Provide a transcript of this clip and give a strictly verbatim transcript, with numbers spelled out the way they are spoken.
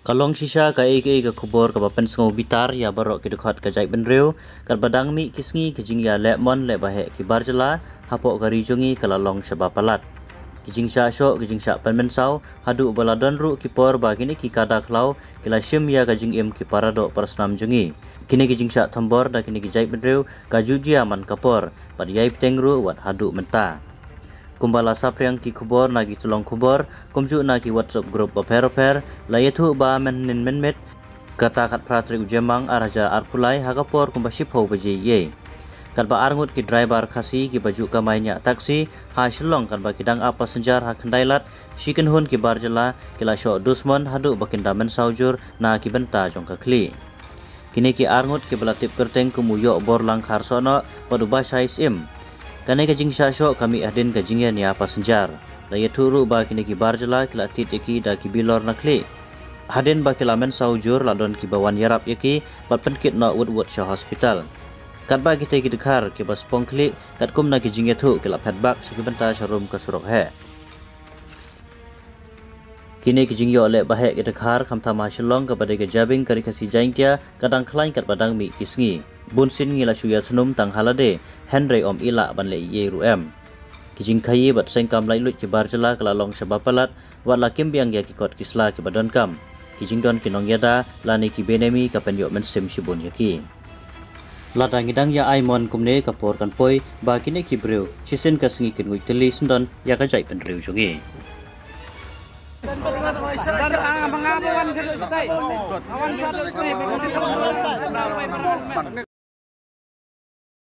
Ka long shisha kaei kaei ka khubor kaba pynsngew bitar ïa baroh ki dkhot ka jaitbynriew, katba dang mih ki sngi ki jingïaleh mon leh baheh ki bar jylla hapoh ka ri jong ngi ka la long shaba palat. Ki jingshah shoh, ki jingshah pynmynsaw, haduh ba la don ruh ki por ba kine ki kada khlaw ki la shim ïa ka jingim ki paradoh parasnam jong ngi. Kine ki jingshah thombor da kine ki jaitbynriew ka ju jia man ka por, bad ïai bteng ruh wat haduh mynta. Kumba la saphriang ki khubor na ki tyllong khubor, kumjuh na ki WhatsApp group bapher bapher, la ïathuh ba mynhynnin mynmiet, kata khatphra tarik u Jymmang ar hajar arphew lai ha ka por kumba shiphew baje eiei, katba arngut ki driver Khasi kiba ju kamai ñiah taxi ha Shillong, katba ki dang ap passenger ha Khyndai Lad, shi kynhun ki bar jylla ki la shoh dusmon haduh ba kin da mynsaw jur na ki bynta jong ka khlieh. Kine ki arngut kiba la tip kyrteng kum u Ïoh Borlang Kharsohnoh bad u Bashai Syiem. Kane ka jingshah shoh ka mih hadien ka jingïañia passenger. La ïathuh ruh ba kine ki bar jylla ki la tied ïa ki da ki bilor na khlieh. Hadien ba ki la mynsaw jur, la don kiba wan ïarap ïa ki bad pynkit noh wut wut sha hospital. Katba kitei ki dkhar kiba spong khlieh, katkum na ki jingïathuh, ki la phet bak sha ki bynta sharum ka surok heh. Kine ki jingïoh leh baheh ki dkhar, khamtam ha Shillong kaba dei ka jabieng ka Ri Khasi Jaiñtia, ka dang khlaiñ katba dang mih ki sngi. Bunsien ngi la shu ïathnum tang ha lade, hynrei ym i lah ban leh eiei ruh em. Ki jingkhaïi bad seng kam laitluid ki bar jylla ka la long shaba palat, wat la kim biang ïa ki kot ki sla kiba donkam. Ki jingdon ki nongïada lane ki benami ka pynïoh mynsiem shibun ïa ki. Lada ngi dang ïa ai mon kumne, ka por kan poi ba kine ki briew shisien ka sngi kin nguid tylli syndon ïa ka jaitbynriew jong ngi.